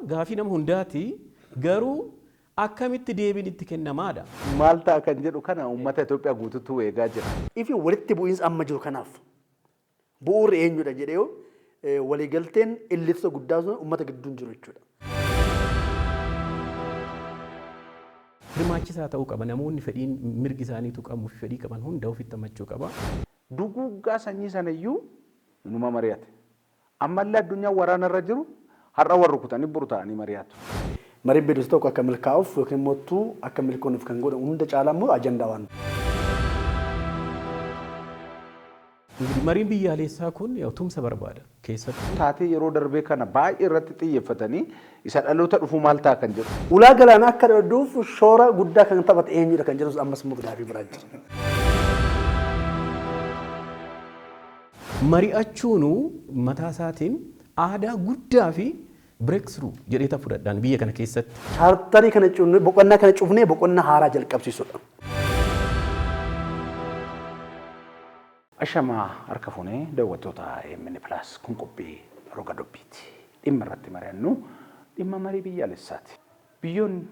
Gaafii nama hundaati. Garuu akkamitti deebiin itti kennamaadha. Maal ta'a kan jedhu kana uummata Itoophiyaa guututu eegaa jira. Ifi walitti bu'iinsa amma jiru kanaaf bu'uurri eenyudha jedhee yoo waliigalteen illitsa guddaa sun uummata gidduu hin jiru jechuudha. Hirmaachisaa ta'uu qaba. Namoonni fedhiin mirgi isaanii tuqamuu fi fedhii qaban hunda ofitti hammachuu qaba. Duguuggaa sanyii sanayyuu inuma mari'ate. Ammallee addunyaan waraana irra jiru har'a wal rukutanii boru taa'anii mari'atu. Mariin biyyoolessaa tokko akka milkaa'uuf yookiin immoo akka milkoofnuuf kan godhu hunda caalaa immoo ajandaa waan Mariin biyyaalessaa kun tumsa barbaada. Keessattuu Taatee yeroo darbee kana baay'ee irratti xiyyeeffatanii isa dhaloota dhufuu maal ta'a kan jedhu. Ulaa galaanaa akka dhabduuf shoora guddaa kan taphate eenyudha kan jedhus ammas immoo gaafii biraa jira. Mari'achuunuu mataa isaatiin aadaa guddaa fi breakthrough jedhee ta fudhadhaan biyya kana keessatti. Chaartarii kana cufnee boqonnaa kana cufnee boqonnaa haaraa jalqabsiisudha. Ashamaa harka fuunee daawwattoota AMN Plus, kun qophii roga dubbiiti. Dhimma irratti mari'annu dhimma marii biyyaalessaati. Biyyoonni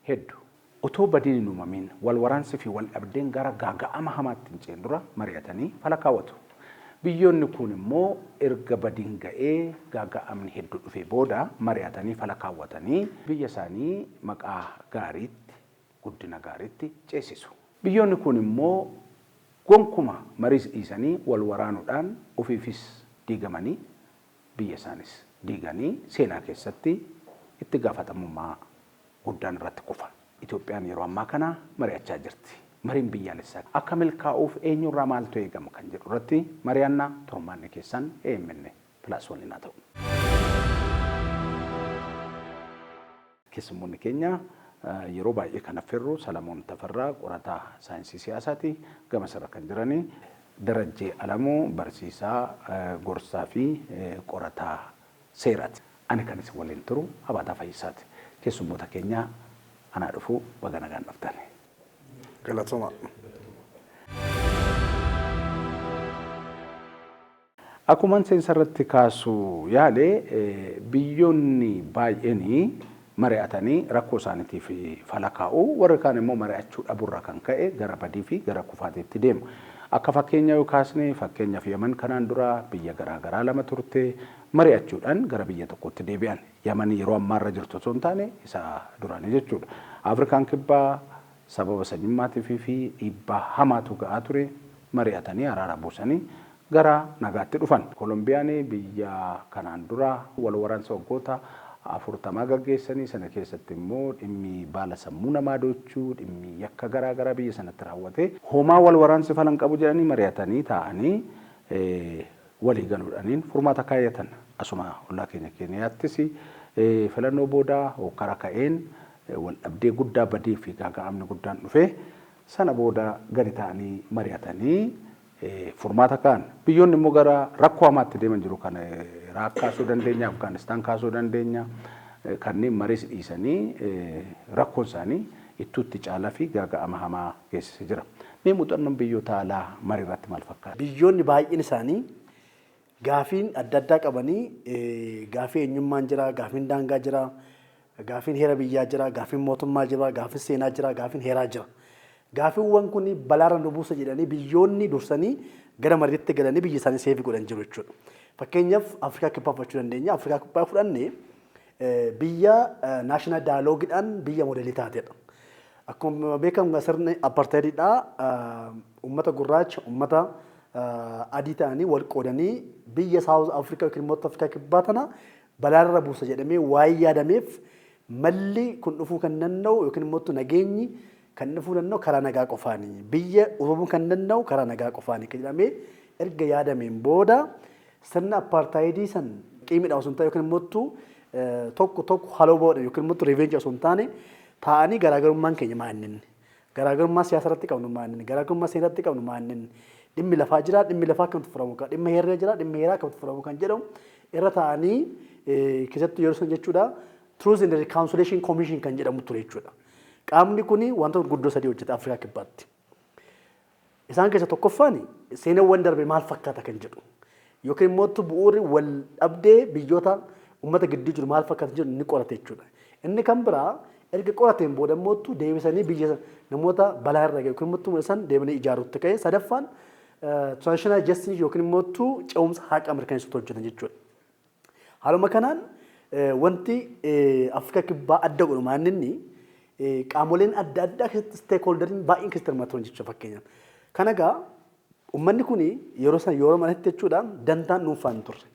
hedduu otoo badiin hin uumamiin wal waraansi fi wal dhabdeen gara gaaga'ama hamaatti hin ce'in dura mari'atanii fala kaawwatu. Biyyoonni kun immoo erga badiin ga'ee gaaga'amni hedduu dhufee booda mari'atanii fala kaawwatanii biyya isaanii maqaa gaariitti, guddina gaariitti ceesisu. Biyyoonni kun immoo gonkuma mariis dhiisanii wal waraanuudhaan ofiifis diigamanii biyya isaanis diiganii seenaa keessatti itti gaafatamummaa guddaan irratti kufa. Itoophiyaan yeroo ammaa kana mari'achaa jirti. Mariin biyyaalessaa akka milkaa'uuf eenyurraa maaltu eegama kan jedhu irratti mari'anna. Turmaanni keessan AMN Plus waliin haa ta'u. Keessummoonni keenya yeroo baay'ee kan affeerru Salamoon Tafarraa qorataa saayinsii siyaasaati. Gama isarra kan jirani Darajjee Alamuu barsiisaa, gorsaa fi qorataa seeraati. Ani kan isin waliin turu Abaataa Fayyisaati. Keessummoota keenya anaa dhufuu, baga nagaan dhuftan. Galatooma. Akkuman seensa irratti kaasuu yaale, biyyoonni baay'een mari'atanii rakkoo isaaniitiif fala kaa'u. Warri kaan immoo mari'achuu dhabuurraa kan ka'e gara badii fi gara kufaatiitti deemu. Akka fakkeenya yoo kaasne, fakkeenyaaf Yaman kanaan dura biyya garaa garaa lama turte, mari'achuudhaan gara biyya tokkootti deebi'an. Yaman yeroo ammaa irra jirtu osoo hin taane isa duraanii jechuudha. Afrikaan Kibbaa sababa sanyummaatiif fi dhiibbaa hamaatu ga'aa ture, mari'atanii araara buusanii gara nagaatti dhufan. Kolombiyaan biyya kanaan dura wal waraansa waggoota 40 gaggeessanii sana keessatti immoo dhimmi baala sammuu namaa doochuu, dhimmi yakka garaa garaa biyya sanatti raawwate homaa wal waraansi fala hin qabu jedhanii mari'atanii taa'anii walii galuudhaaniin furmaata kaayyatan. Asuma ollaa keenya Keeniyaattis filannoo booda hokkara ka'een wal dhabdee guddaa, badii fi gaaga'amni guddaan dhufe, sana booda gadi ta'anii mari'atanii furmaata kaa'an. Biyyoonni immoo gara rakkoo hamaatti deeman jiru. Kan Iraaq kaasuu dandeenya, Afgaanistaan kaasuu dandeenya. Kanneen mariis dhiisanii rakkoon isaanii ittuutti caalaa fi gaaga'ama hamaa geessise jira. Mee muuxannoon biyyoota alaa marii irratti maal fakkaata? Biyyoonni baay'een isaanii gaafiin adda addaa qabanii, gaafii eenyummaan jira, gaafiin daangaa jira, gaafiin heera biyyaa jira, gaafiin mootummaa jira, gaafiin seenaa jira, gaafiin heeraa jira. Gaafiiwwan kun balaarra nu buusa jedhanii biyyoonni dursanii gara mariitti galanii biyya isaanii seefii godhan jiru jechuudha. Fakkeenyaaf Afrikaa Kibbaa fudhachuu dandeenya. Afrikaa Kibbaa fudhanne, biyya national dialogueidhaan biyya modelii taatedha. Akkuma beekamu sirni apartheididha, uummata gurraacha uummata adii ta'anii wal qoodanii biyya South Africa yookiin immoo Afrikaa Kibbaa tana balaarra buusa jedhamee waa'ee yaadameef, malli kun dhufuu kan danda'u yookiin immoo nageenyi kan dhufuu danda'u karaa nagaa qofaani. Biyya utubuu kan danda'u karaa nagaa qofaani kan jedhamee erga yaadameen booda, sirna apartheidii san qiimidha osoo hin taane yookiin immoo tokko tokko haloo ba'uudha yookiin immoo revenge osoo hin taane, taa'anii garaagarummaan keenya maal inni, garaagarummaa siyaasa irratti qabnu maal inni, garaagarummaa seenaa irratti qabnu maal inni, dhimmi lafaa jira, dhimmi lafaa akkamitti furamu qaba, dhimma heerree jira, dhimma heeraa akkamitti furamu kan jedhamu irra taa'anii, keessattuu yeroo san jechuudha, Truth and Reconciliation Commission kan jedhamu ture jechuudha. Qaamni kun wanta gurguddoo sadii hojjeta Afrikaa Kibbaatti. Isaan keessa tokkoffaan seenawwan darbe maal fakkaata kan jedhu yookiin immoo bu'uurri wal dhabdee biyyoota uummata gidduu jiru maal fakkaata jedhu ni qorate jechuudha. Inni kan biraa erga qorateen booda immoo deebisanii biyya namoota balaa irra gahe yookiin immoo isaan deemanii ijaaruutti ka'e. Sadaffaan transitional justice yookiin immoo ce'umsa haqa mirkaneessuutu hojjetan jechuudha. Haaluma kanaan wanti Afrikaa Kibbaa adda godhu maanninni qaamoleen adda addaa keessatti stakeholderiin baay'een keessatti hirmaatan jechuudha fakkeenyaaf. Kana egaa uummanni kun yeroo sana yeroo manatti jechuudha dantaan dhuunfaan hin turre.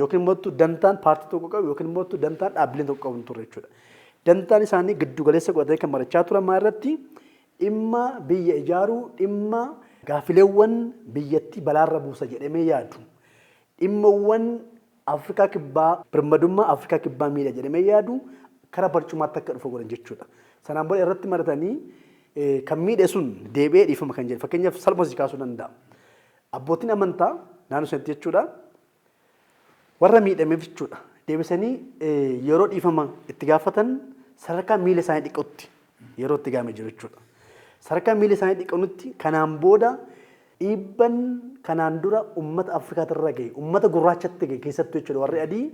Yookiin immoo dantaan paartii tokko qabu yookiin immoo dantaan dhaabbileen tokko qabu hin turre jechuudha. Dantaan isaanii giddu galeessa godhatanii kan marachaa turan maa irratti dhimma biyya ijaaruu, dhimma gaafileewwan biyyattii balaarra buusa jedhamee yaadu, dhimmawwan Afrikaa Kibbaa, birmadummaa Afrikaa Kibbaa miidha jedhamee yaadu karaa barcumaatti akka dhufu godhan jechuudha. Sanaan booda irratti maratanii kan miidhe sun deebi'ee dhiifama kan jedhe fakkeenyaaf salphuma kaasuu danda'a. Abbootiin amantaa naannoo sanatti jechuudha warra miidhameef jechuudha deebisanii yeroo dhiifama itti gaafatan sadarkaa miila isaanii dhiqutti yeroo itti gaame jiru jechuudha. Sadarkaa miila isaanii dhiqutti kanaan booda dhiibban kanaan dura uummata Afrikaatirra gahe, uummata gurraachatti gahe keessattuu jechuudha, warri adii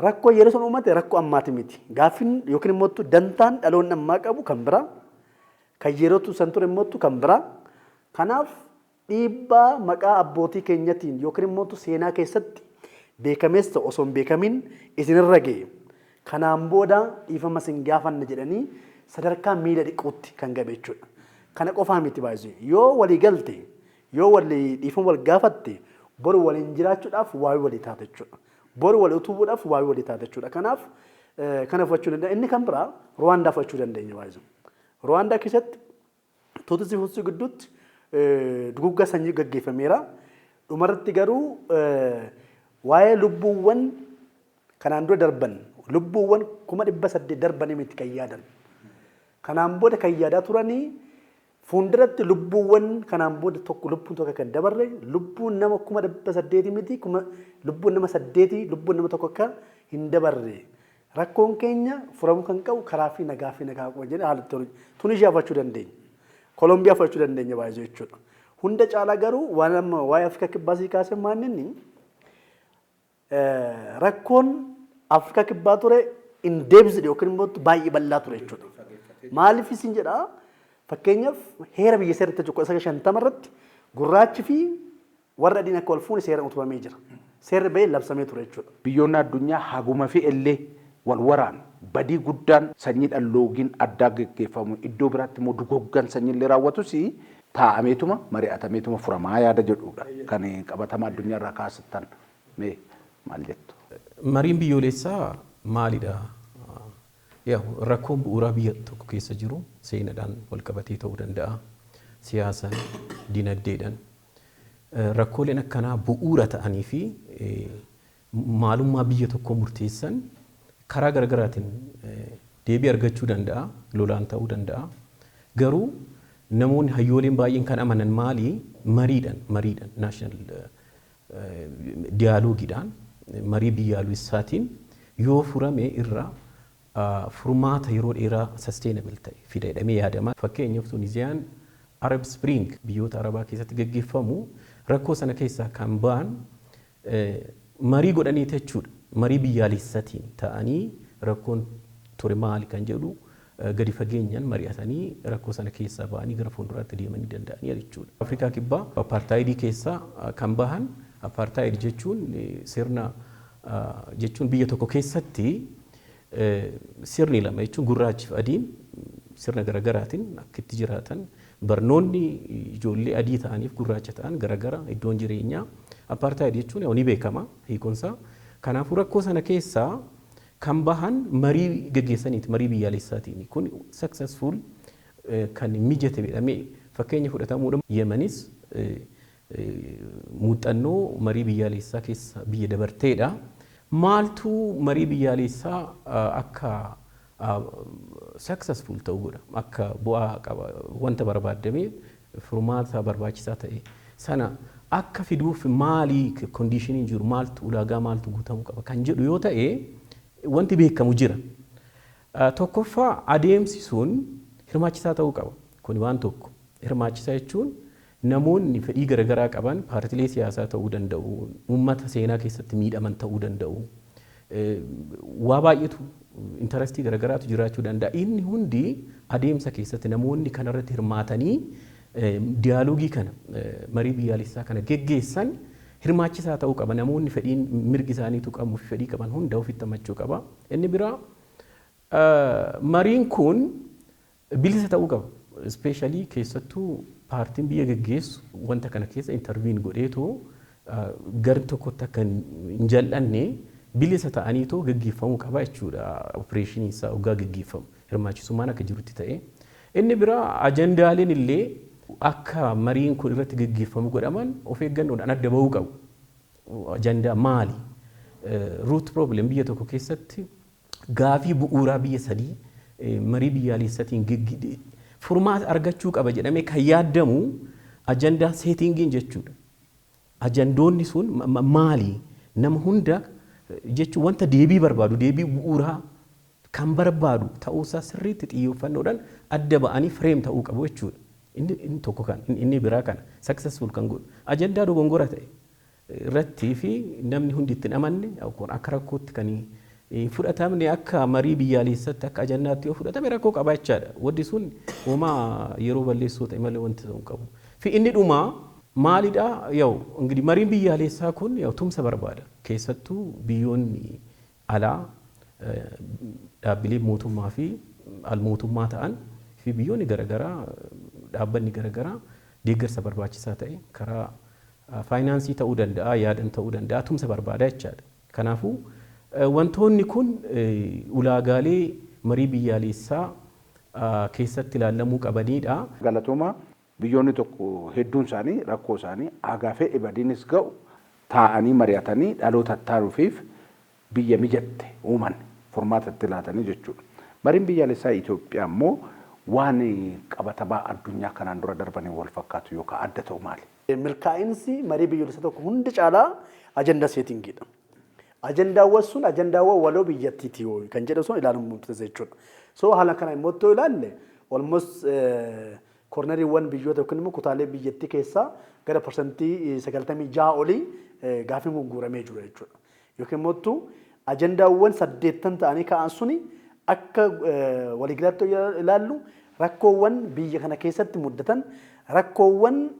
rakkoo yeroo sun uummate rakkoo ammaati miti. Gaaffiin yookiin immoo dantaan dhaloonni ammaa qabu kan biraa, kan yerootu san ture immoo kan biraa. Kanaaf dhiibbaa maqaa abbootii keenyatiin yookiin immoo seenaa keessatti beekamees ta'u osoo hin beekamin isinirra gahe kanaan booda dhiifama isin gaafanna jedhanii sadarkaa miila dhiquutti kan gabe jechuudha. Kana qofaa miti baay'isee, yoo walii galte, yoo walii dhiifama wal gaafatte, boru waliin jiraachuudhaaf waa'ee walii taata jechuudha. Boru walii utubuudhaaf waa'ee walii taata jechuudha. Kanaaf kana fudhachuu danda'a. Inni kan biraa Ruwaandaa fudhachuu dandeenya baay'isee. Ruwaandaa keessatti Tuutisii Hutsii gidduutti duguggaa sanyii gaggeeffameera. Dhumarratti garuu waa'ee lubbuuwwan kanaan dura darban, lubbuuwwan 800,000 darbanii miti kan yaadan. Kanaan booda kan yaadaa turanii fuulduratti lubbuuwwan kanaan booda tokko lubbuun tokko kan dabarre, lubbuun nama 800,000 miti, lubbuun nama saddeetii, lubbuun nama tokko akka hin dabarre. Rakkoon keenya furamuu kan qabu karaa fi nagaa qofa jedhee haala itti Tunishiyaa fudhachuu dandeenya. Kolombiyaa fudhachuu dandeenya baay'ee jechuudha. Hunda caalaa garuu waan amma waa'ee Afrikaa Kibbaa sii kaase maanninni rakkoon Afrikaa Kibbaa ture in depth yookiin immoo baay'ee bal'aa ture jechuudha. Maaliif isin jedhaa, fakkeenyaaf heera biyya seerratti 1950 irratti gurraachi fi warra adiin akka wal fuune seeraan utubamee jira. Seerri bahee labsamee ture jechuudha. Biyyoonni addunyaa haguma fi illee wal waraanu, badii guddaan sanyiidhaan loogiin addaa geggeeffamu, iddoo biraatti immoo dugoggan sanyiillee raawwatus taa'ameetuma mari'atameetuma furamaa yaada jedhudha kan qabatama addunyaa irraa kaasattan, mee maal jettu? Mariin biyyoolessaa maalidha? Rakkoon bu'uuraa biyya tokko keessa jiru seenaadhaan wal qabatee ta'uu danda'a. Siyaasaan, dinagdeedhaan. Rakkooleen akkanaa bu'uura ta'anii fi maalummaa biyya tokkoo murteessan karaa garaagaraatiin deebii argachuu danda'a. Lolaan ta'uu danda'a. Garuu namoonni hayyooleen baay'een kan amanan maali? Mariidhaan, national dialogueidhaan, marii biyyaalessaatiin yoo furame irra furmaata yeroo dheeraa sustainable ta'e fida jedhamee yaadama. Fakkeenyaaf Tuniziyaan Arab Spring biyyoota Arabaa keessatti gaggeeffamu rakkoo sana keessaa kan ba'an marii godhanii jechuudha. Marii biyyaalessaatiin ta'anii rakkoon ture maali kan jedhu gadi fageenyaan mari'atanii rakkoo sana keessaa ba'anii gara fuulduraatti deemanii danda'anii jechuudha. Afrikaa Kibbaa apartaayidii keessaa kan bahan, apartaayid jechuun sirna jechuun biyya tokko keessatti sirni lama jechuun gurraachi fi adiin sirna garaagaraatiin akka itti jiraatan, barnoonni ijoollee adii ta'aniif gurraacha ta'an garagara, iddoon jireenyaa, apartaayid jechuun ni beekama hiikonsaa. Kanaafuu rakkoo sana keessaa kan bahan marii gaggeessaniiti, marii biyyaalessaatiin, kun successful kan mijate jedhamee fakkeenya fudhatamuudha. Yemanis muuxannoo marii biyyaalessaa keessa biyya dabarteedha. Maaltu marii biyyaalessaa akka successful ta'uu godha, akka bu'aa qaba, wanta barbaadamee furmaata barbaachisaa ta'e sana akka fiduuf maalii conditioniin jiru, maaltu ulaagaa, maaltu guutamuu qaba kan jedhu yoo ta'e, wanti beekamu jira. Tokkoffaa, adeemsi sun hirmaachisaa ta'uu qaba. Kuni waan tokko. Hirmaachisaa jechuun Namoonni fedhii garaagaraa qaban paartilee siyaasaa ta'uu danda'u, uummata seenaa keessatti miidhaman ta'uu danda'u. Waa baay'eetu interestii garaagaraatu jiraachuu danda'a. Inni hundi adeemsa keessatti namoonni kanarratti hirmaatanii diyaaloogii kana, marii biyyaalessaa kana geggeessan hirmaachisaa ta'uu qaba. Namoonni fedhiin mirgi isaanii tuqamuu fi fedhii qaban hunda ofitti hammachuu qaba. Inni biraa, mariin kun bilisa ta'uu qaba. Especially, keessattuu paartiin biyya geggeessu wanta kana keessa intervene godheetoo gar tokkotti akka hin jal'anne bilisa ta'aniitoo geggeeffamuu qaba jechuudha. Opereeshinii isaa hoggaa geggeeffamu hirmaachisummaan akka jirutti ta'e. Inni biraa, ajandaaleen illee akka mariin kun irratti geggeeffamu godhaman of eeggannoodhaan adda bahuu qabu. Ajandaa maali? Root problem biyya tokko keessatti, gaafii bu'uuraa biyya sadii marii biyyaalessatiin furmaata argachuu qaba jedhamee kan yaadamu ajandaa settingiin jechuudha. Ajandoonni sun maali? Nama hunda jechuun wanta deebii barbaadu, deebii bu'uuraa kan barbaadu ta'uusaa sirriitti xiyyeeffannoodhaan adda ba'anii frame ta'uu qabu jechuudha. Inni tokko kan inni biraa kana successful kan godhu. Ajandaa dogongora ta'e irratti fi namni hundi itti hin amanne akka rakkootti kan hin fudhatamne, akka marii biyyaalessatti akka ajandaatti yoo fudhatame rakkoo qaba jechaadha. Wanti sun homaa yeroo balleessuu ta'e malee wanti ta'uu qabu. Fi inni dhumaa maalidha? Yaa'u እንግዲህ mariin biyyaalessaa kun yaa'u tumsa barbaada. Keessattuu biyyoonni alaa, dhaabbilee mootummaa fi al-mootummaa ta'an fi biyyoonni garaagaraa, dhaabbanni garaagaraa deeggarsa barbaachisaa ta'e karaa faayinaansii ta'uu danda'a, yaadan ta'uu danda'a, tumsa barbaada jechaadha. Kanaafuu wantoonni kun ulaagaalee marii biyyaalessaa keessatti ilaalamuu qabanidha. Galatooma. Biyyoonni tokko hedduun isaanii rakkoo isaanii hagaa fedhe badiinis ga'u taa'anii mari'atanii dhaloota ittaanuufiif biyya mijatte uuman, furmaata itti laatanii jechuudha. Mariin biyyaalessaa Itoophiyaa immoo waan qabatamaa addunyaa kanaan dura darbanii wal fakkaatu yookaan adda ta'u maali? Milkaa'insi marii biyyoolessaa tokko hundi caalaa agenda settingiidha. Ajandaawwan sun ajandaawwan waloo biyyattiiti kan jedhu sun ilaaluun murteessa jechuudha. So haala kana immoo yoo ilaalle, almost corneriiwwan biyyoota yookiin immoo kutaalee biyyattii keessaa gara 96% olii gaafiin kun guuramee jiru jechuudha. Yookiin immoo ajandaawwan 80 ta'anii ka'an suni akka waliigalaatti yoo ilaallu, rakkoowwan biyya kana keessatti muddatan, rakkoowwan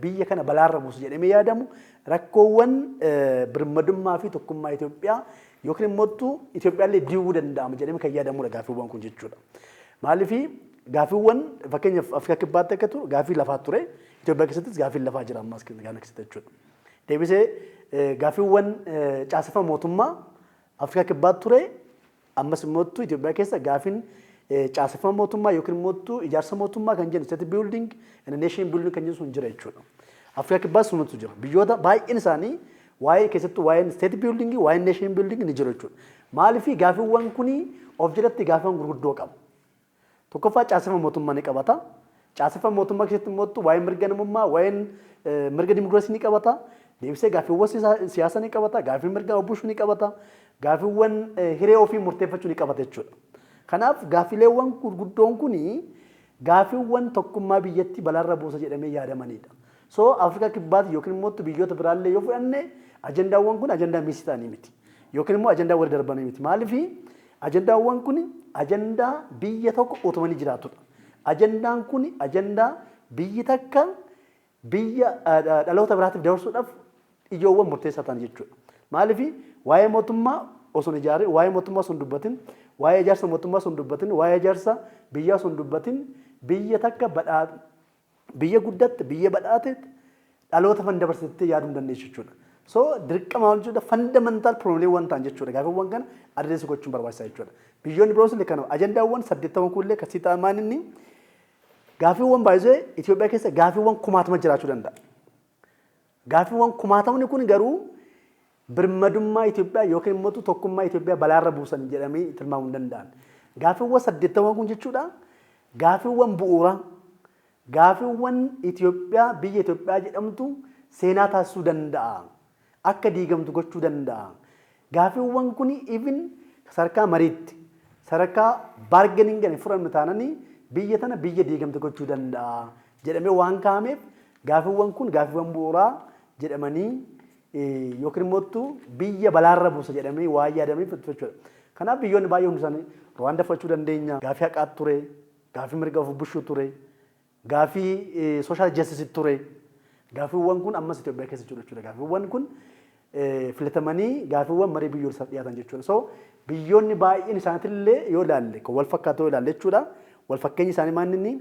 biyya kana balaarra buusu jedhamee yaadamu, rakkoowwan birmadummaa fi tokkummaa Itoophiyaa yookiin immoo Itoophiyaallee diiguu danda'ama jedhamee kan yaadamudha gaaffiiwwan kun jechuudha. Maaliif, gaaffiiwwan fakkeenyaaf Afrikaa Kibbaatti akka ture gaaffii lafaa ture, Itoophiyaa keessattis gaaffiin lafaa jira ammas kana keessatti jechuudha. Deebisee gaaffiiwwan caaseffama mootummaa Afrikaa Kibbaatti ture, ammas immoo Itoophiyaa keessa gaaffiin caaseffama mootummaa yookiin immoo ijaarsa mootummaa kan jennu, state building and nation building kan jennu sun jira jechuudha. Afrikaa Kibbaas sunatu jira. Biyyoota baay'een isaanii waa'ee keessattuu waa'een state building, waa'een nation building ni jiru jechuudha. Maaliif, gaaffiiwwan kuni of jalatti gaaffiiwwan gurguddoo qabu. Tokkoffaa, caaseffama mootummaa ni qabata. Caaseffama mootummaa keessatti immoo waa'ee mirga namummaa, waa'een mirga dimokiraasii ni qabata. Deebisee gaaffiiwwan siyaasaa ni qabata. Gaaffii mirga bulchuu ni qabata. Gaaffiiwwan hiree ofii murteeffachuu ni qabata jechuudha. Kanaaf gaaffiileewwan gurguddoon kuni gaaffiiwwan tokkummaa biyyattii balaarra buusa jedhamee yaadamanidha. So Afrikaa Kibbaatti yookiin immoo biyyoota biraallee yoo fudhanne, ajandaawwan kun ajandaa miss ta'anii miti. Yookiin immoo ajandaa warra darbanii miti. Maaliif, ajandaawwan kun ajandaa biyya tokko utubanii jiraatudha. Ajandaan kun ajandaa biyyi takka biyya dhaloota biraatiif dabarsuudhaaf ijoowwan murteessaa ta'an jechuudha. Maaliif, waa'ee mootummaa osoo hin ijaarin, waa'ee mootummaa osoo hin dubbatin, waa'ee ijaarsa mootummaa osoo hin dubbatin, waa'ee ijaarsa biyyaa osoo hin dubbatin, biyya takka badhaa, biyya guddatte, biyya badhaate dhaloota fan dabarsitee yaaduu hin dandeessu jechuudha. So dirqama maal jechuudha, fundamental problemwwan ta'an jechuudha. Gaaffiiwwan kana address gochuun barbaachisaa jechuudha. Biyyoonni biroos illee kana ajandaawwan 80 kunillee kasii ta'an maan inni gaaffiiwwan baay'ee Itoophiyaa keessa gaaffiiwwan kumaatama jiraachuu danda'a. Gaaffiiwwan kumaatamni kun garuu birmadummaa Itoophiyaa yookiin immoo tokkummaa Itoophiyaa balaarra buusan jedhamee tilmaamuu hin danda'an. Gaaffiiwwan 80 kun jechuudha gaaffiiwwan bu'uuraa, gaaffiiwwan Itoophiyaa biyya Itoophiyaa jedhamtu seenaa taasisuu danda'a. Akka diigamtu gochuu danda'a. Gaaffiiwwan kun even sadarkaa mariitti, sadarkaa bargaining kan fudhannu taananii, biyya tana biyya diigamte gochuu danda'a jedhamee waan kaa'ameef Gaaffiiwwan kun gaaffiiwwan bu'uuraa jedhamanii yookiin immoo biyya balaarra buusa jedhamanii waa yaadamanii jechuudha. Kanaaf biyyoonni baay'ee hundi isaanii Ruwaandaa fudhachuu dandeenya. Gaaffii haqaa ture, gaaffii mirga of bulchuu ture, gaaffii social justice ture. Gaaffiiwwan kun ammas Itoophiyaa keessa jiru jechuudha. Gaaffiiwwan kun filatamanii gaaffiiwwan marii biyyoolessaaf dhiyaatan jechuudha. So biyyoonni baay'een isaaniitillee yoo ilaalle, kan wal fakkaatu yoo ilaalle jechuudha. Wal fakkeenyi isaanii maal inni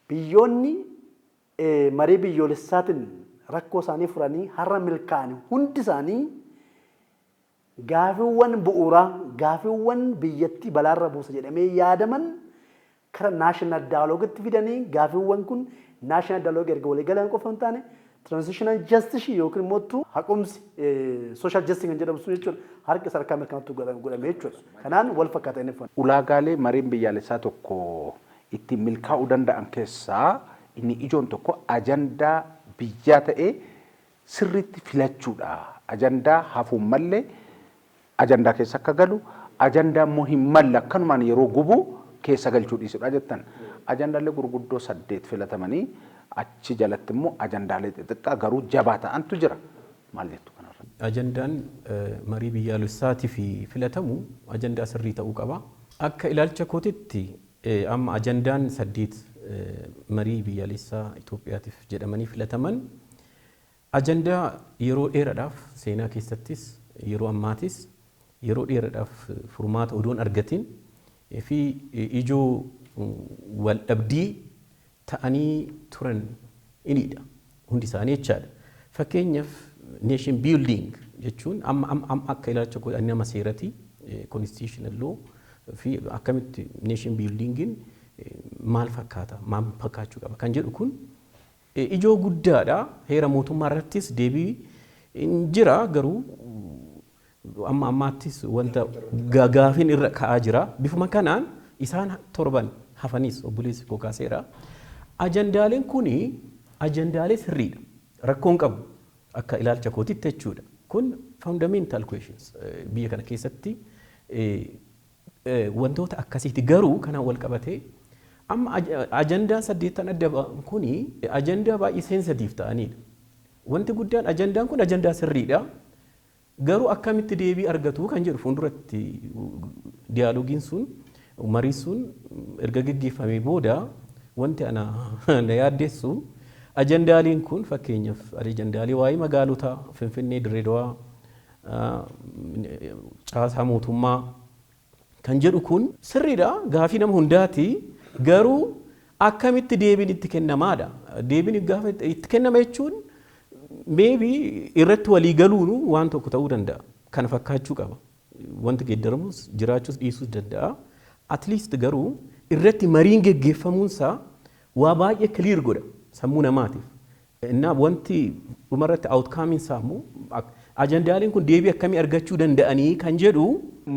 biyyoonni marii biyyoolessaatiin rakkoo isaanii furanii har'a milkaa'an hundi isaanii gaaffiiwwan bu'uuraa, gaaffiiwwan biyyattii balaarra buusa jedhamee yaadaman kara national dialoguetti fidanii, gaaffiiwwan kun national dialogue erga walii galan qofa hin taane, transitional justice yookiin immoo haqumsi social justice kan jedhamu sun jechuudha, harka sadarkaa mirkanaatti godhame jechuudha. Kanaan wal fakkaata inni. Ulaagaalee mariin biyyaalessaa tokko ittiin milkaa'uu danda'an keessaa inni ijoon tokko ajandaa biyyaa ta'ee sirriitti filachuudha. Ajandaa hafuun mallee ajandaa keessa akka galu, ajandaa immoo hin malle akkanumaan yeroo gubu keessa galchuu dhiisudha jettan. Ajandaalee gurguddoo saddeet filatamanii, achi jalatti immoo ajandaalee xixiqqaa garuu jabaa ta'antu jira. Maal jettu kanarratti? Ajandaan marii biyyaalessaatiif filatamu ajandaa sirrii ta'uu qaba. Akka ilaalcha kootitti, amma ajandaan saddeet marii biyyaalessaa Itoophiyaatiif jedhamanii filataman ajandaa yeroo dheeraadhaaf seenaa keessattis, yeroo ammaatis yeroo dheeraadhaaf furmaata odoon argatin fi ijoo wal dhabdii ta'anii turan inidha hundi isaanii jechaadha. Fakkeenyaaf, nation building jechuun amma akka ilaalcha nama seerati, constitutional law fi akkamitti nation buildingiin maal fakkaata, maal fakkaachuu qaba kan jedhu kun ijoo guddaadha. Heera mootummaa irrattis deebii jira, garuu amma ammaattis wanta gaafiin irra ka'aa jira. Bifuma kanaan isaan torban hafanis obboleessi koo kaaseera. Ajandaaleen kuni ajandaalee sirriidha. Rakkoon qabu akka ilaalcha kootitti jechuudha. Kun fundamental questions biyya kana keessatti wantoota akkasiiti, garuu kanaan wal qabatee amma ajandaan saddeettan adda ba'an kuni ajandaa baay'ee sensitive ta'anidha. Wanti guddaan ajandaan kun ajandaa sirriidha. Garuu akkamitti deebii argatu kan jedhu fuulduratti dialogueiin sun, marii sun erga geggeeffamee booda, wanti ana na yaaddeessu ajandaaleen kun, fakkeenyaaf ajandaalee waa'ee magaalotaa Finfinnee, Dirreedawaa, caasaa mootummaa kan jedhu kun sirriidha, gaafii nama hundaati, garuu akkamitti deebiin itti kennamaadha. Deebiin gaafa itti kennama jechuun maybe irratti walii galuun waan tokko ta'uu danda'a. Kana fakkaachuu qaba. Wanti geeddaramus jiraachuus dhiisuus danda'a. At least garuu irratti mariin geggeeffamuunsaa waa baay'ee clear godha sammuu namaatiif. Innaa wanti dhumarratti outcome isaa immoo ajandaaleen kun deebii akkamii argachuu danda'anii kan jedhu.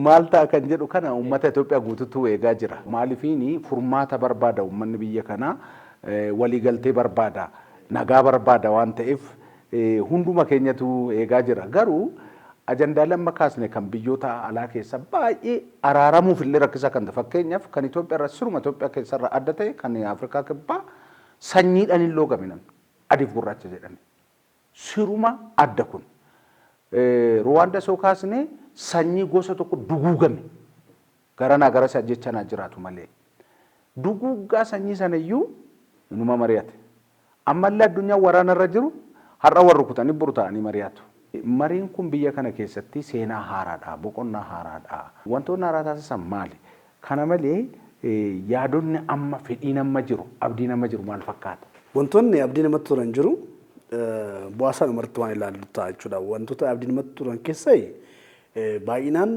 Maal ta'a kan jedhu kana uummata Itoophiyaa guutuutu eegaa jira. Maaliifiin furmaata barbaada uummanni biyya kanaa, waliigaltee barbaada, nagaa barbaada waan ta'eef hunduma keenyatu eegaa jira. Garuu ajandaalee amma kaasne kan biyyoota alaa keessa baay'ee araaramuuf illee rakkisaa kan ta'e, fakkeenyaaf kan Itoophiyaa irra siruma Itoophiyaa keessarra adda ta'e, kan Afrikaa Kibbaa sanyiidhaan hin loogame, namni adiif gurraacha jedhame. Siruma adda kun. Ruwaanda soo kaasne sanyii gosa tokko duguugame, garanaa gara jechanaa jiraatu malee. Duguuggaa sanyii sanayyuu inuma mari'ate. Ammallee addunyaan waraanarra jiru har'a warri kutanii boru ta'anii mari'atu. Mariin kun biyya kana keessatti seenaa haaraadha, boqonnaa haaraadha. Wantoonni haaraa taasisan maali? Kana malee yaadonni amma fedhiin amma jiru, abdiin amma jiru maal fakkaata? Wantoonni abdii namatti tolan jiru, bu'aa isaa dhumarratti waan ilaallu ta'a jechuudha. Wantoota abdii namatti tolan keessaa baay'inaan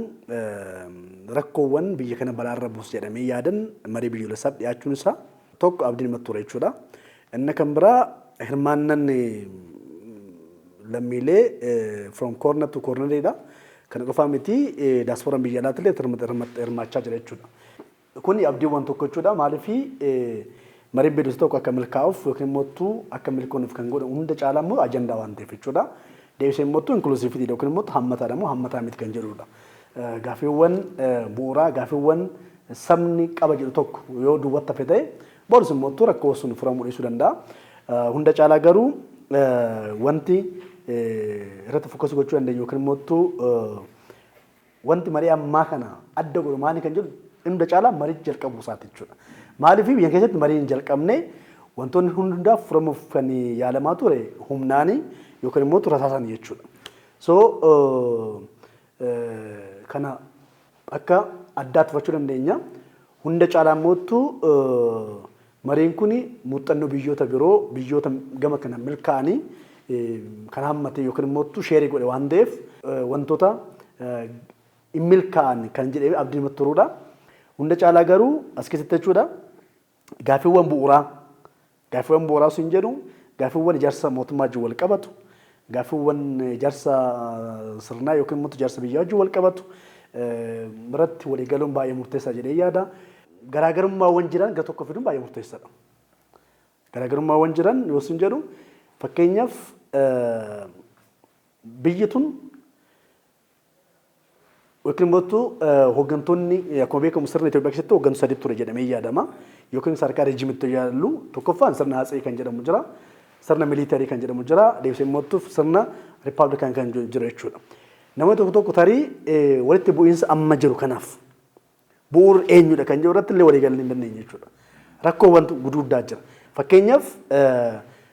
rakkoowwan biyya kana balaarra buusu jedhamee yaadan marii biyyoolessaaf dhiyaachuun isaa tokko abdii namatti tola jechuudha. Inni kan biraa hirmaannaan lammiilee from corner to corneridha. Kana qofaa miti, diasporaan biyya alaatti illee hirmaachaa jira jechuudha. Kuni abdiiwwan tokko jechuudha. Maaliif, mariin biyyoolessaa tokko akka milkaa'uuf yookiin immoo akka milkoofnuuf kan godhu hunda caalaa immoo ajandaa waan ta'eef jechuudha. Deebisee immoo inclusivity yookiin immoo hammataadha moo hammataa miti kan jedhudha. Gaaffiiwwan bu'uuraa, gaaffiiwwan sabni qaba jedhu tokko yoo duwwatti hafe ta'e, borus immoo rakkoo sun furamuu dhiisuu danda'a. Hunda caalaa garuu wanti irratti focus gochuu dandeenyu yookiin immoo wanti marii ammaa kana adda godhu maali kan jedhu, hunda caalaa marii jalqabuu isaati jechuudha. Maaliif, biyya keessatti marii hin jalqabne, wantoonni hundaa furamuuf kan yaalamaa ture humnaani yookiin immoo rasaasan jechuudha. So kana akka addaatti fudhachuu dandeenya. Hunda caalaa immoo mariin kun muuxannoo biyyoota biroo, biyyoota gama kana milkaa'anii kan hammate yookiin immoo share godhe waan ta'eef, wantoota hin milkaa'an kan jedhee abdii namatti toruudha. Hunda caalaa garuu as keessatti jechuudha, gaaffiiwwan bu'uuraa sun jedhu, gaaffiiwwan ijaarsa mootummaa wajjin wal qabatu, gaaffiiwwan ijaarsa sirnaa yookiin immoo ijaarsa biyyaa wajjin wal qabatu irratti waliigaluun baay'ee murteessaa jedhee yaada. Garaagarummaawwan jiran gara tokko fiduun baay'ee murteessaadha. Garaagarummaawwan jiran yoo sun jedhu, fakkeenyaaf biyyi tun yookiin immoo hooggantoonni, akkuma beekamu sirna Itoophiyaa keessatti hooggantoota sadi ture jedhamee yaadama. Yookiin sadarkaa regimeitti yaallu, tokkoffaan sirna Atsee kan jedhamu jira. Sirna military kan jedhamu jira. Deebisee immoo sirna republican kan jiru jechuudha. Namoonni tokko tokko tarii walitti bu'iinsa amma jiru kanaaf bu'uurri eenyudha kan jiru irratti illee walii galuu hin dandeenye jechuudha. Rakkoowwan guddaa jira. Fakkeenyaaf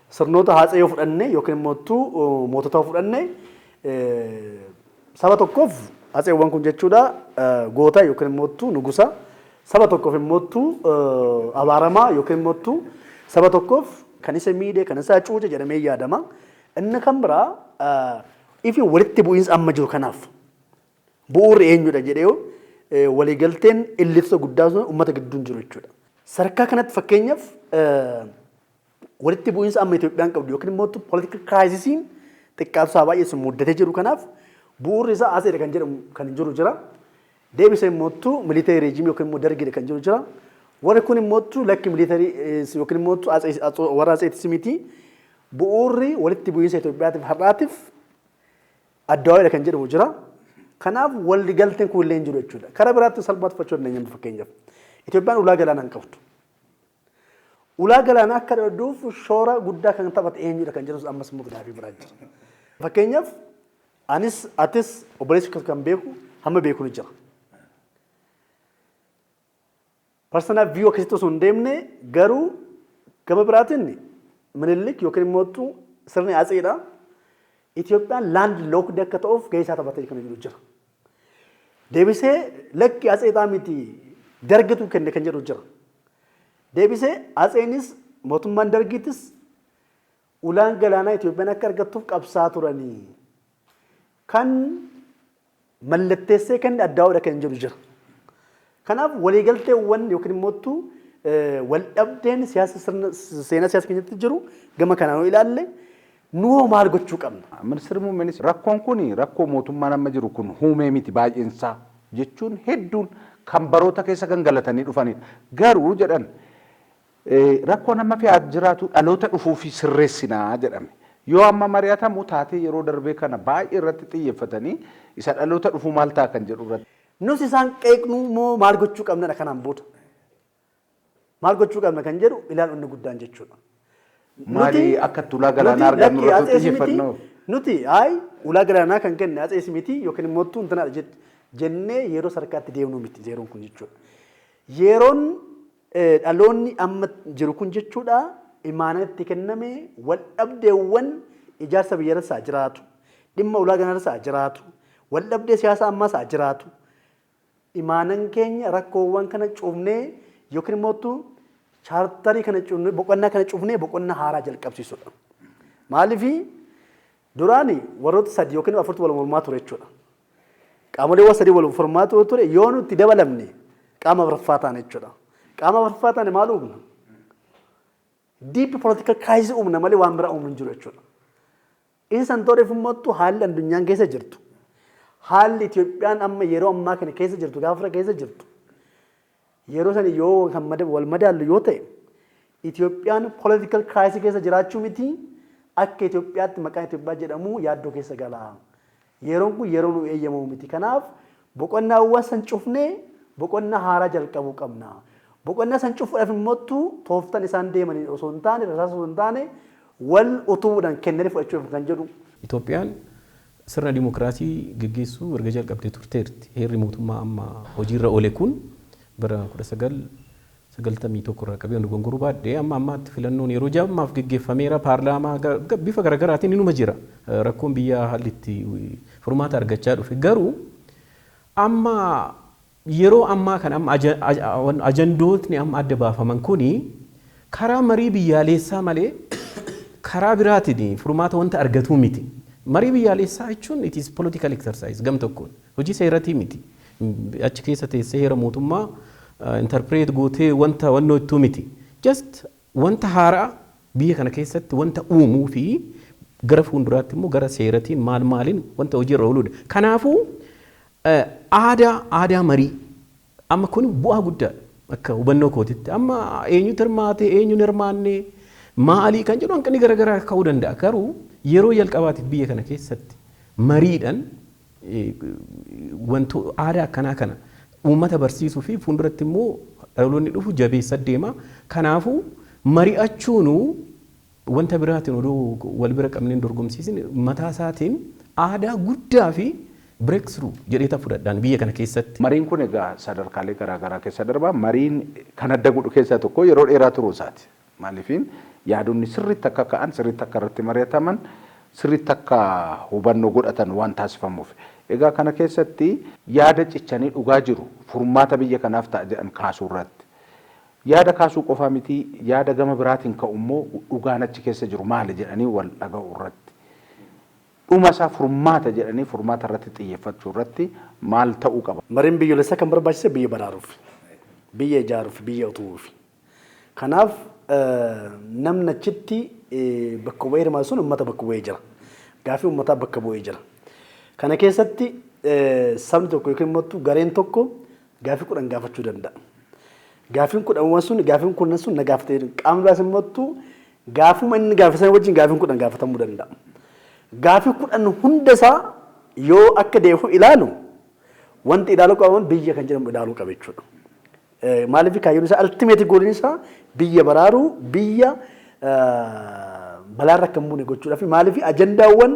sirnoota Atsee yoo fudhanne yookiin immoo mootota yoo fudhanne, saba tokkoof Atseewwan kun jechuudha goota yookiin immoo nugusa, saba tokkoof immoo abaaramaa yookiin immoo saba tokkoof kan isa miidhe, kan isa cuuce jedhamee yaadama. Inni kan biraa ifi walitti bu'iinsa amma jiru kanaaf bu'uurri eenyudha jedhee waliigalteen illifsa guddaa sun uummata gidduu hin jiru jechuudha. Sadarkaa kanatti fakkeenyaaf walitti bu'iinsa amma Itoophiyaan qabdu yookiin immoo political crisisiin xiqqaatu isaa baay'ee sun muddatee jiru kanaaf bu'uurri isaa Atseedha kan jedhamu kan jiru jira. Deebisee immoo military regime yookiin immoo dargiidha kan jiru jira. Warri kun immoo lakki, military yookiin immoo warra Atseetis miti, bu'uurri walitti bu'iinsa Itoophiyaatiif har'aatiif Addawaawiidha kan jedhamu jira. Kanaaf walli galteen kun illee hin jiru jechuudha. Karaa biraatti salphaatti fudhachuu dandeenya, fakkeenyaaf. Itoophiyaan ulaa galaanaa hin qabdu. Ulaa galaanaa akka dhabduuf shoora guddaa kan taphate eenyudha kan jedhu ammas immoo gaaffii biraa jira. Fakkeenyaaf anis, atis, obboleessi kan beeku hamma beeku ni jira. Personal view akkasitti osoo hin deemne garuu gama biraatiin Minilik yookiin immoo sirni Atseedha. Itoophiyaan land locked akka ta'uuf gahee isaa taphatee kan jiru jira. Deebisee lakki, Atseedhaa miti, dargitu kenne kan jedhu jira. Deebisee Atseenis mootummaan dargiitis ulaan galaanaa Itoophiyaan akka argattuuf qabsaa turanii. Kan mallatteessee kenne Addaa'uudha kan jedhu jira. Kanaaf waliigalteewwan yookiin immoo wal dhabdeen siyaasa sirna seenaa siyaasa keenyatti jiru gama kanaan yoo ilaalle, nu maal gochuu qabna? Ministeerri muummeenis rakkoon kun rakkoo mootummaan amma jiru kun uumee miti, baay'eensaa jechuun hedduun kan baroota keessa gangalatanii dhufanidha. Garuu jedhan, rakkoon amma fe'aa jiraatu dhaloota dhufuufi sirreessinaa jedhame. Yoo amma mari'atamu taatee yeroo darbee kana baay'ee irratti xiyyeeffatanii isa dhaloota dhufuu maal ta'a kan jedhu irratti. Nus isaan qeeqnuu moo maal gochuu qabnadha kanaan booda? Maal gochuu qabna kan jedhu ilaalu inni guddaan jechuudha. Maali akka itti ulaa galaanaa argannu irratti xiyyeeffannoo? Nuti hayi ulaa galaanaa kan kenne Atsees miti yookiin immoo intanaadha jennee yeroo sarkaatti deemnu miti yeroon kun jechuudha. Yeroon dhaloonni amma jiru kun jechuudha, imaanaan itti kenname wal dhabdeewwan ijaarsa biyyaalessaa jiraatu, dhimma ulaa galaanaa jiraatu, wal dhabdee siyaasaa ammaas haa jiraatu. Imaanan keenya rakkoowwan kana cufnee yookiin immoo chapterii kana cufnee, boqonnaa kana cufnee boqonnaa haaraa jalqabsiisudha. Maaliifi, duraani warroota sadi yookiin afurtu wal mormaa ture jechuudha. Qaamolee sadii wal mormaa ture, yoo nutti dabalamne qaama afuraffaa taane jechuudha. Qaama afuraffaa taane maal uumna? Deep political crisis uumna malee waan biraa uumnu hin jiru jechuudha. Inni san toreef immoo haalli addunyaan keessa jirtu, haalli Itoophiyaan amma yeroo ammaa kana keessa jirtu, gaafa keessa jirtu, yeroo sani yoo kan wal madaallu yoo ta'e, Itoophiyaan political crisis keessa jiraachuu miti, akka Itoophiyaatti maqaan Itoophiyaa jedhamu yaaddoo keessa gala. Yeroon kun yeroo nu eeyyamamu miti. Kanaaf boqonnaawwan san cufnee boqonnaa haaraa jalqabuu qabna. Boqonnaa san cufuudhaaf immoo tooftan isaan deemanii osoo hin taane, rasaasa osoo hin taane, wal utubuudhaan kennanii fudhachuuf kan jedhu. Itoophiyaan sirna dimokiraasii geggeessuu erga jalqabdee turteerti. Heerri mootummaa amma hojiirra oole kun bara 1991 irraa qabee dogongoruu baadhee amma ammaatti filannoon yeroo jammaaf geggeeffameera. Paarlaamaa bifa garaagaraatiin inuma jira. Rakkoon biyyaa haalli itti furmaata argachaa dhufe. Garuu amma yeroo ammaa kana amma ajandootni amma adda baafaman kuni karaa marii biyyaalessaa malee karaa biraatiin furmaata wanta argatuu miti. Marii biyyaalessaa jechuun it is political exercise, gam tokkoon hojii seeratii miti. Achi keessa teessee heera mootummaa interpret gootee wanta wannoo ittuu miti. Just wanta haaraa biyya kana keessatti wanta uumuu fi gara fuulduraatti immoo gara seeratiin maal maaliin wanta hojiirra ooludha. Kanaafuu aadaa marii amma kun bu'aa guddaadha akka hubannoo kootitti. Amma eenyutu hirmaate, eenyuun hirmaanne, maalii kan jedhu hanqinni garaagaraa ka'uu danda'a. Garuu yeroo jalqabaatiif biyya kana keessatti mariidhaan wanto aadaa akkanaa kana uummata barsiisuu fi fuulduratti immoo dhaloonni dhufu jabeessa deema. Kanaafuu mari'achuunuu wanta biraatiin oduu wal bira qabneen dorgomsiisin mataa isaatiin aadaa guddaa fi breakthrough jedhee fudhadhaan biyya kana keessatti. Mariin kun egaa sadarkaalee garaagaraa keessa darba. Mariin kan adda godhu keessaa tokko yeroo dheeraa turuu isaati. Maaliifiin yaadonni sirriitti akka ka'an, sirriitti akka irratti mari'ataman, sirriitti akka hubannoo godhatan waan taasifamuuf. Egaa kana keessatti yaada cichanii dhugaa jiru furmaata biyya kanaaf ta'a jedhan kaasuu irratti. Yaada kaasuu qofaa miti, yaada gama biraatiin ka'u immoo dhugaan achi keessa jiru maali jedhanii wal dhaga'u irratti. Dhuma isaa furmaata jedhanii furmaata irratti xiyyeeffachuu irratti maal ta'uu qaba? Mariin biyyoolessaa kan barbaachise biyya baraaruuf, biyya ijaaruuf, biyya utubuuf. Kanaaf namni achitti bakka bu'ee hirmaatu sun uummata bakka bu'ee jira. Gaafii uummataa bakka bu'ee jira. Kana keessatti sabni tokko yookiin immoo gareen tokko gaafii 10 gaafachuu danda'a. Gaafiin 10 sun, gaafiin 10 sun na gaafatee, qaamni biraas immoo gaafuma inni gaafatan wajjin gaafiin 10 gaafatamuu danda'a. Gaafii 10 hunda isaa yoo akka deefu ilaalu, wanti ilaaluu qaban biyya kan jedhamu ilaaluu qaba jechuudha. Maaliif kaayyoon isaa, ultimate goaliin isaa biyya baraaruu, biyya balaarra akka hin buune gochuudhaaf. Maaliif ajandaawwan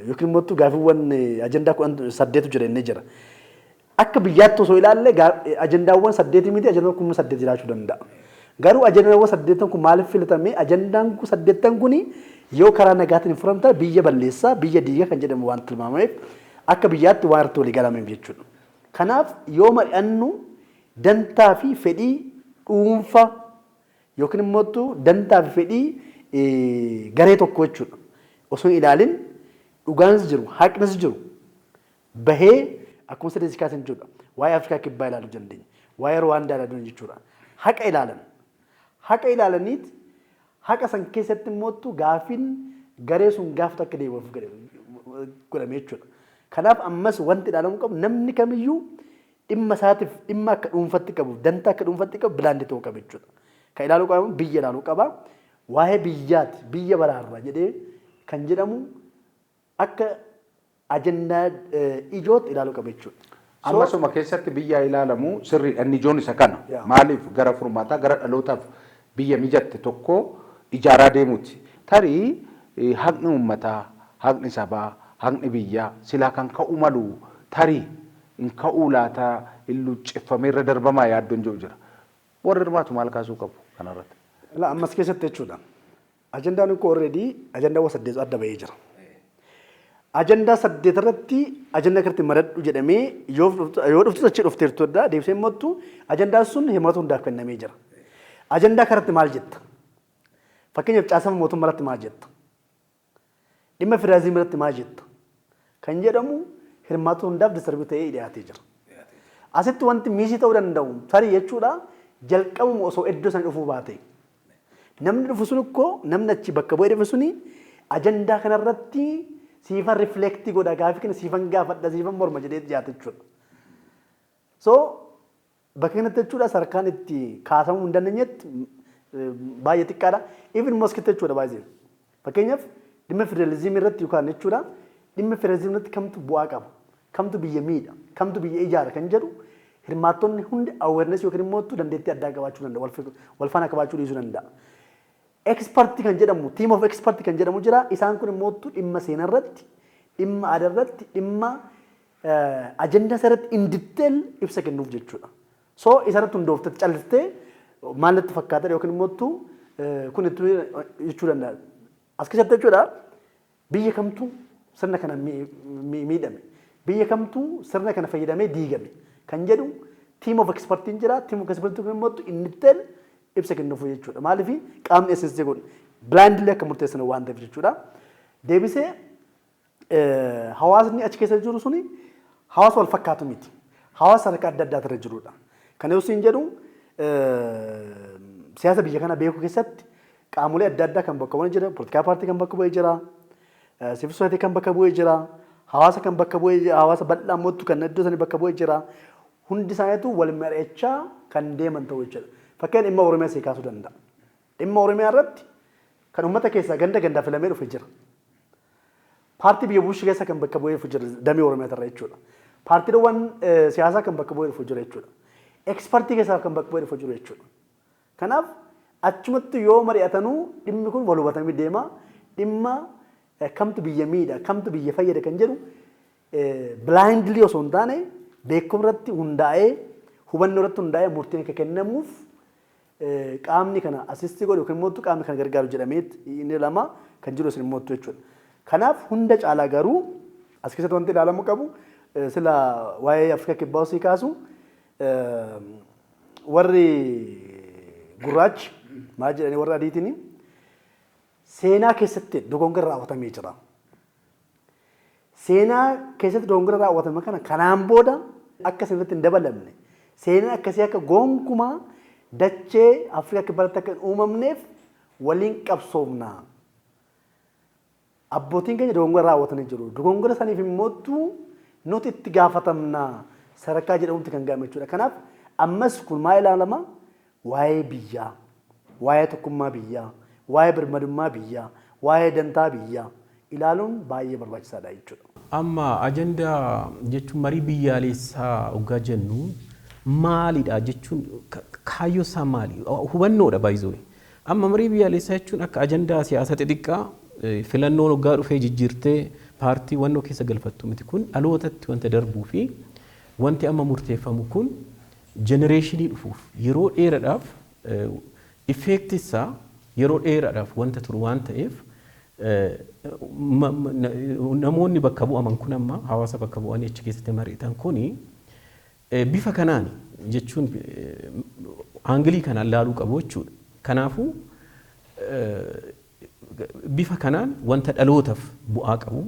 yookiin immoo gaafiiwwan ajandaa 18tu jira inni jira. Akka biyyaatti osoo ilaalle ajandaawwan saddeetii miti, ajandaa 8000 jiraachuu danda'a. Garuu ajandaawwan saddeettan kun maaliif filatame? Ajandaan kun saddeettan kun yoo karaa nagaatiin hin furamta biyya balleessaa, biyya diiga kan jedhamu waan tilmaamameef, akka biyyaatti waan irratti walii galameef jechuudha. Kanaaf yoo mari'annu dantaa fi fedhii dhuunfaa yookiin immoo dantaa fi fedhii garee tokko jechuudha. Osoo hin ilaalin dhugaanis jiru, haqnis jiru bahee akkuma sadii kaasan jechuudha. Waa'ee Afrikaa Kibbaa ilaaluu dandeenya. Waa'ee Ruwaandaa ilaaluu dandeenya jechuudha. Haqa ilaalan. Haqa ilaalaniit haqa san keessatti immoo gaafiin garee sun gaafatu akka deebi'uuf godhame jechuudha. Kanaaf ammas wanti ilaalamuu qabu, namni kamiyyuu dhimma isaatiif dhimma akka dhuunfatti qabu, dantaa akka dhuunfatti qabu blind ta'uu qaba jechuudha. Kan ilaaluu qabu biyya ilaaluu qaba. Waa'ee biyyaati, biyya baraarra jedhee kan jedhamu akka ajandaa ijootti ilaaluu qaba jechuudha. Ammasuma keessatti biyya ilaalamu sirriidha. Inni ijoon isa kana. Maaliif gara furmaataa, gara dhalootaaf biyya mijatte tokko ijaaraa deemuuti. Tarii haqni uummataa, haqni sabaa, haqni biyyaa silaa kan ka'uu malu tarii hin ka'uu laataa, hin luucceffamee irra darbamaa yaaddoon jiru jira. Warri hirmaatu maal kaasuu qabu kanarratti? La, ammas keessatti jechuudha. Ajandaan kun already ajandaawwan saddeet adda bahee jira. Ajandaa saddeet irratti ajandaa kanatti maradhu jedhamee yoo dhuftu achi dhufteertudha. Deebisee immoo ajandaan sun hirmaatu hundaaf kennamee jira. Ajandaa kanatti maal jetta? Fakkeenyaaf caasama mootummaa irratti maal jetta? Dhimma federaalizimii irratti maal jetta? Kan jedhamu hirmaatu hundaaf distribute ta'ee dhiyaatee jira. Asitti wanti miss ta'uu danda'u tarii jechuudha, jalqabuma osoo iddoo sana dhufuu baate. Namni dhufu sun ikkoo, namni achi bakka bu'ee dhufu suni ajandaa kanarratti siifan rifleektii godha, gaafii kana siifan gaafadha, siifan morma jedhee dhiyaate jechuudha. So bakka kanatti jechuudha sarkaan itti kaasamuu hin dandeenyetti baay'ee xiqqaadha. Even moskitti jechuudha baay'ee. Fakkeenyaaf dhimma federalizimii irratti yookaan jechuudha, dhimma federalizimii irratti kamtu bu'aa qaba, kamtu biyya miidha, kamtu biyya ijaara kan jedhu Hirmaattonni hundi awareness yookiin immoo dandeettii addaa qabaachuu danda'a. Wal faana qabaachuu dhiisuu danda'a. Expert kan jedhamu, team of expert kan jedhamu jira. Isaan kun immoo dhimma seenaa irratti, dhimma aadaa irratti, dhimma ajandaa irratti in detail ibsa kennuuf jechuudha. So isarratti hundooftee callistee maal natti fakkaata yookiin immoo kun itti jechuu danda'a. As keessatti jechuudha, biyya kamtuu sirna kana miidhame, biyya kamtuu sirna kana fayyadamee diigame kan jedhu team of expertiin jira. Team of expertiin kun immoo in detail ibsa kennuuf jechuudha. Maaliif qaamni SSC kun blindly akka murteessan waan ta'eef jechuudha. Deebisee hawaasni achi keessa jiru suni hawaasa wal fakkaatu miti. Hawaasa sadarkaa adda addaa irra jirudha. Kana yoo siin jedhu, siyaasa biyya kana beekuu keessatti qaamolee adda addaa kan bakka bu'ee jira, political party kan bakka bu'ee jira, civil society kan bakka bu'ee jira, hawaasa kan bakka bu'ee, hawaasa bal'aa mootu kan iddoo sanii bakka bu'ee jira. Hundi isaaniitu wal mari'achaa kan deeman ta'uu jechuudha. Fakkeenya dhimma Oromiyaa sii kaasuu danda'a. Dhimma Oromiyaa irratti kan uummata keessaa ganda gandaa filamee dhufe jira. Paartii biyya bulchu keessa kan bakka bu'ee dhufu jira damee Oromiyaa irra jechuudha. Paartiiwwan siyaasaa kan bakka bu'ee dhufu jira jechuudha. Expertii keessaa kan bakka bu'ee dhufu jiru jechuudha. Kanaaf achumatti yoo mari'atanuu dhimmi kun wal hubatamee deema. Dhimma kamtu biyya miidha, kamtu biyya fayyada kan jedhu blindly osoo hin taane beekumsa irratti hundaa'ee, hubannoo irratti hundaa'ee murtiin akka kennamuuf qaamni kana assist godhu yookiin immoo qaamni kana gargaaru jedhamee inni lama kan jiru isin immoo jechuudha. Kanaaf hunda caalaa garuu as keessatti wanti ilaalamuu qabu, sila waa'ee Afrikaa Kibbaa osii kaasu, warri gurraachi maal jedhanii warra adiitiin, seenaa keessatti dogongora raawwatamee jira. Seenaa keessatti dogongora raawwatame kana kanaan booda akka sirriitti hin dabalamne, seenaan akkasii akka gonkumaa dachee Afrikaa Kibbaatti akka hin uumamneef waliin qabsoofna. Abbootiin keenya dogongora raawwatanii jiru. Dogongora saniif immoo nuti itti gaafatamna sadarkaa jedhamutti kan ga'ame jechuudha. Kanaaf ammas kun maal ilaalama? Waa'ee biyyaa, waa'ee tokkummaa biyyaa, waa'ee birmadummaa biyyaa, waa'ee dantaa biyyaa ilaaluun baay'ee barbaachisaadha jechuudha. Amma ajandaa jechuun, marii biyyaalessaa hoggaa jennu maalidha jechuun, kaayyoo isaa maali? Hubannoodha baay'isoo. Amma marii biyyaalessaa jechuun akka ajandaa siyaasa xixiqqaa filannoon hoggaa dhufee jijjiirtee paartii wannoo keessa galfattu miti. Kun dhalootatti wanta darbuu fi wanti amma murteeffamu kun generation dhufuuf yeroo dheeraadhaaf effect isaa yeroo dheeraadhaaf wanta turu waan ta'eef, namoonni bakka bu'aman kun, amma hawaasa bakka bu'anii achi keessatti mari'atan kuni, bifa kanaan jechuun angle kanaan laaluu qabu jechuudha. Kanaafuu bifa kanaan wanta dhalootaaf bu'aa qabu,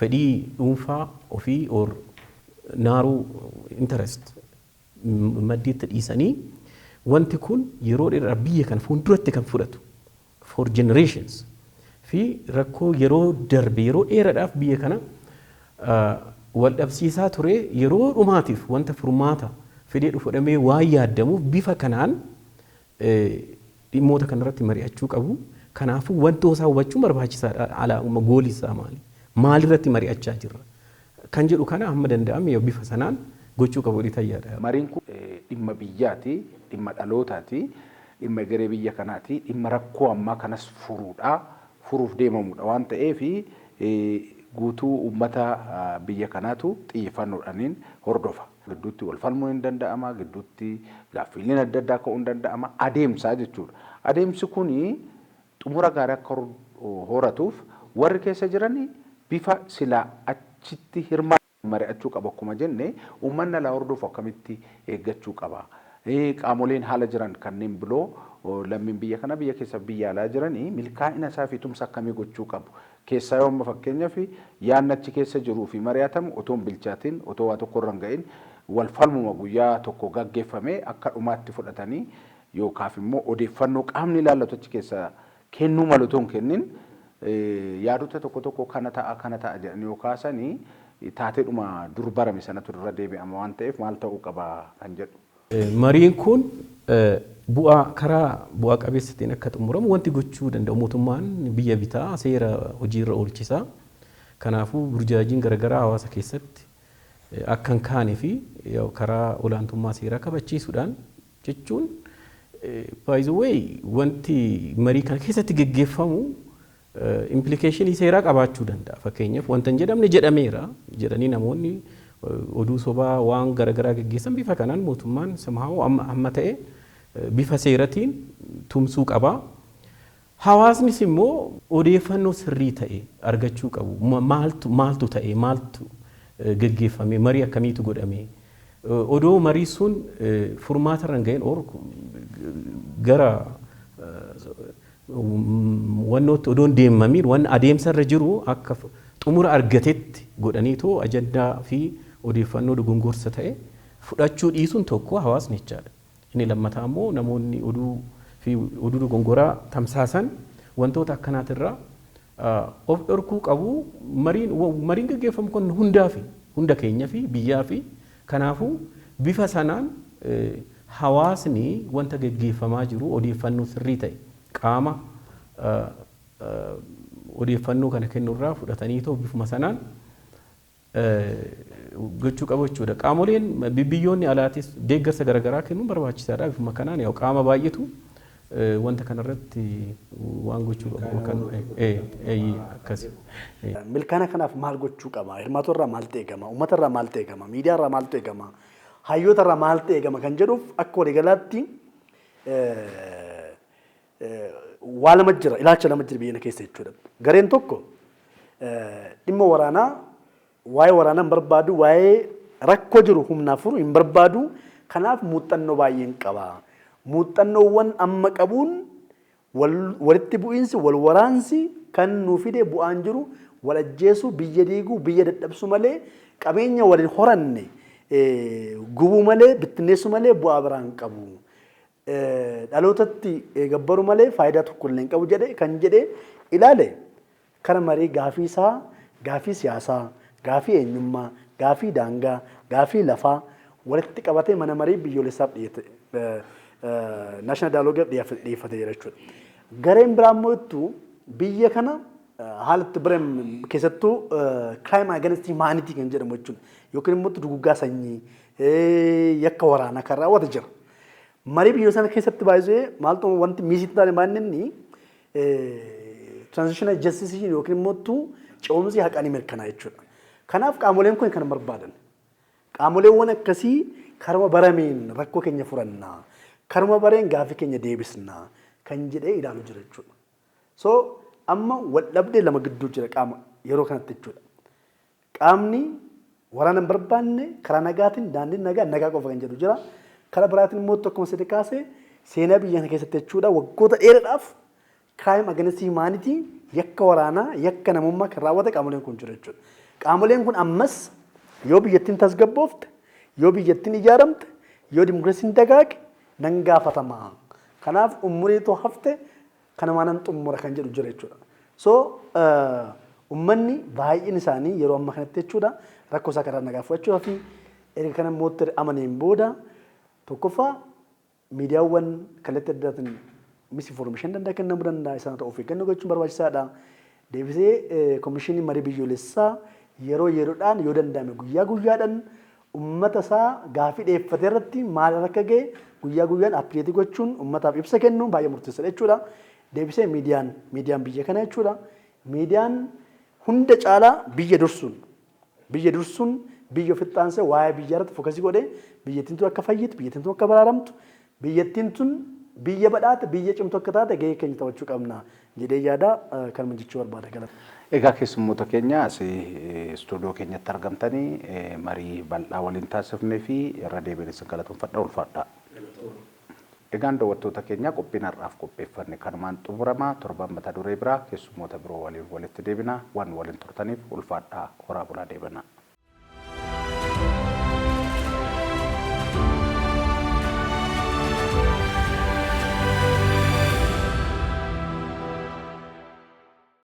fedhii dhuunfaa ofii or narrow interest maddiitti dhiisanii, wanti kun yeroo dheeraa biyya kana fuulduratti kan fudhatu, for generations, fi rakkoo yeroo darbe yeroo dheeraadhaaf biyya kana wal dhabsiisaa ture yeroo dhumaatiif wanta furmaata fidee dhufu jedhamee waan yaadamuuf, bifa kanaan dhimmoota kanarratti mari'achuu qabu. Kanaafuu wantoota isaa hubachuun barbaachisaadha. Alaa goal isaa maali? Maalirratti mari'achaa jirra? Kan jedhu kana hamma danda'ame bifa sanaan gochuu qabu jedhee yaada. Mariin kun dhimma biyyaati, dhimma dhalootaati, dhimma egeree biyya kanaati, dhimma rakkoo ammaa kanas furuudha, furuuf deemamudha waan ta'eef, guutuu uummata biyya kanaatu xiyyeeffannoodhaaniin hordofa. Gidduutti wal falmuun hin danda'ama, gidduutti gaaffiileen adda addaa ka'uu hin danda'ama, adeemsaa jechuudha. Adeemsi kuni xumura gaarii akka horatuuf warri keessa jiran bifa silaa achitti hirmaatan mari'achuu qaba akkuma jenne, uummanni alaa hordofu akkamitti eeggachuu qaba. Qaamoleen haala jiran kanneen biroo, lammiin biyya kana biyya keessa biyya alaa jiranii, milkaa'ina isaa fi tumsa akkamii gochuu qabu. Keessaa yoo amma fakkeenyaaf yaadni achi keessa jiruu fi mari'atamu otoo hin bilchaatin, otoo waa tokko irra hin ga'in, wal falmuma guyyaa tokko gaggeeffame akka dhumaatti fudhatanii, yookaaf immoo odeeffannoo qaamni ilaallatu achi keessa kennuu malu otoo hin kennin, yaadota tokko tokko kana ta'a kana ta'a jedhanii yoo kaasanii, taateedhuma dur barame sanatu irra deebi'ama waan ta'eef, maal ta'uu qaba kan jedhu. Mariin kun bu'aa karaa bu'aa qabeessa akka xumuramu wanti gochuu danda'u, mootummaan biyya bitaa, seera hojiirra oolchisaa. Kanaafuu burjaajiin garaagaraa hawaasa keessatti akka hin kaane fi karaa olaantummaa seeraa kabachiisuudhaan jechuun, by the way, wanti marii kana keessatti geggeeffamu implication seeraa qabaachuu danda'a. Fakkeenyaaf, wanta hin jedhamne jedhameera jedhanii namoonni oduu sobaa waan garaagaraa geggeessan, bifa kanaan mootummaan somehow amma ta'e bifa seeratiin tumsuu qaba. Hawaasnis immoo odeeffannoo sirrii ta'e argachuu qabu. Maaltu ta'e, maaltu geggeeffame, marii akkamiitu godhame? Odoo marii sun furmaata irra hin gahin or gara wannootti odoon deemamiin, waan adeemsa irra jiru akka xumura argatetti godhaniitoo ajandaa fi odeeffannoo dogongorsa ta'e fudhachuu dhiisuun tokko hawaasni jechaadha. Inni lammataa immoo namoonni oduu fi oduu dogongoraa tamsaasan wantoota akkanaatirraa of dhorkuu qabu. Mariin gaggeeffamu kun hundaa fi hunda keenya fi biyyaa fi kanaafuu bifa sanaan hawaasni wanta gaggeeffamaa jiru odeeffannoo sirrii ta'e qaama odeeffannoo kana kennurraa fudhataniitoo bifuma sanaan gochuu qabu jechuudha. Qaamoleen biyyoonni alaatis deeggarsa garaagaraa kennuun barbaachisaadha. Bifuma kanaan yaa'u qaama baay'eetu wanta kanarratti waan gochuu qabu kan akkasi. Milkaana kanaaf maal gochuu qaba? Hirmaatota irraa maaltu eegama? Uummata irraa maaltu eegama? Miidiyaa irraa maaltu eegama? Hayyoota irraa maaltu eegama kan jedhuuf, akka waliigalaatti waa lama jira, ilaalcha lama jira biyya keessa jechuudha. Gareen tokko dhimma waraanaa, waa'ee waraanaa hin barbaadu, waa'ee rakkoo jiru humnaa furu hin barbaadu, kanaaf muuxannoo baay'een qaba. Muuxannoowwan amma qabuun walitti bu'iinsi, wal waraansi kan nuu fide bu'aan jiru wal ajjeesuu, biyya diiguu, biyya dadhabsuu malee, qabeenya waliin horanne gubuu malee, bittinneessuu malee bu'aa biraa hin qabu. Dhalootatti gabbaru malee faayidaa tokko illee hin qabu jedhe kan jedhe ilaale kara marii gaafii isaa, gaafii siyaasaa, gaafii eenyummaa, gaafii daangaa, gaafii lafaa walitti qabatee mana marii biyyoolessaaf dhiyeeffate, national dialogueef dhiyeeffate jira jechuudha. Gareen biraa immoo ittuu biyya kana haala itti biran keessattuu crime against humanity kan jedhamu jechuudha. Yookiin immoo duguggaa sanyii, yakka waraanaa kan raawwate jira. Marii biyya sana keessatti baay'ee maaltu wanti miss taane maanni inni transitional justice yookiin immoo ce'umsi haqaa ni mirkanaa jechuudha. Kanaaf qaamoleen kun kan barbaadan. Qaamoleewwan akkasii karuma barameen rakkoo keenya furannaa, karuma bareen gaaffii keenya deebisnaa kan jedhee ilaalu jira jechuudha. So amma wal dhabdee lama gidduu jira qaama yeroo kanatti jechuudha. Qaamni waraana hin barbaanne, karaa nagaatiin, daandiin nagaa nagaa qofa kan jedhu jira. Karaa biraatiin immoo akkuma sadi kaasee seenaa biyya kana keessatti jechuudha, waggoota dheeraadhaaf crime against humanity, yakka waraanaa, yakka namummaa kan raawwate qaamoleen kun jiru jechuudha. Qaamoleen kun ammas yoo biyyattiin tasgabboofte, yoo biyyattiin ijaaramte, yoo dimokiraasiin dagaage nan gaafatama. Kanaaf umuriitu hafte kana nan xumura kan jedhu jira jechuudha. So ummanni baay'een isaanii yeroo ammaa kanatti jechuudha rakkoo isaa karaa nagaa fudhachuu fi erga kana immoo amaneen booda, tokkoffaa miidiyaawwan kallattii adda addaatiin misinformation danda'a kennamuu danda'a, isaan ta'uu of eeggannoo gochuun barbaachisaadha. Deebisee komishinii marii biyyoolessaa yeroo yeroodhaan, yoo danda'ame guyyaa guyyaadhaan, ummata isaa gaafii dhiyeeffate irratti maal akka ga'e guyyaa guyyaan update gochuun ummataaf ibsa kennuun baay'ee murteessaadha jechuudha. Deebisee miidiyaan biyya kana jechuudha. Miidiyaan hunda caalaa biyya dursuun biyya ofitti aansee waa'ee biyya irratti focus godhee biyyattiin tun akka fayyitu, biyyattiin tun akka baraaramtu, biyyattiin tun biyya badhaate, biyya cimtu akka taate gahee keenya taphachuu qabna jedhee yaada. Kanuma jechuu barbaada, galata. Egaa keessummoota keenya asii istuudiyoo keenyatti argamtanii marii bal'aa waliin taasifnee fi irra deebiin isin galatoomfadha, ulfaadha. Egaan daawwattoota keenya, qophiin har'aaf qopheeffanne kanumaan xumurama. Torban mata duree biraa keessummoota biroo waliin walitti deebina. Waan waliin turtaniif ulfaadhaa, horaa bulaa, deebina.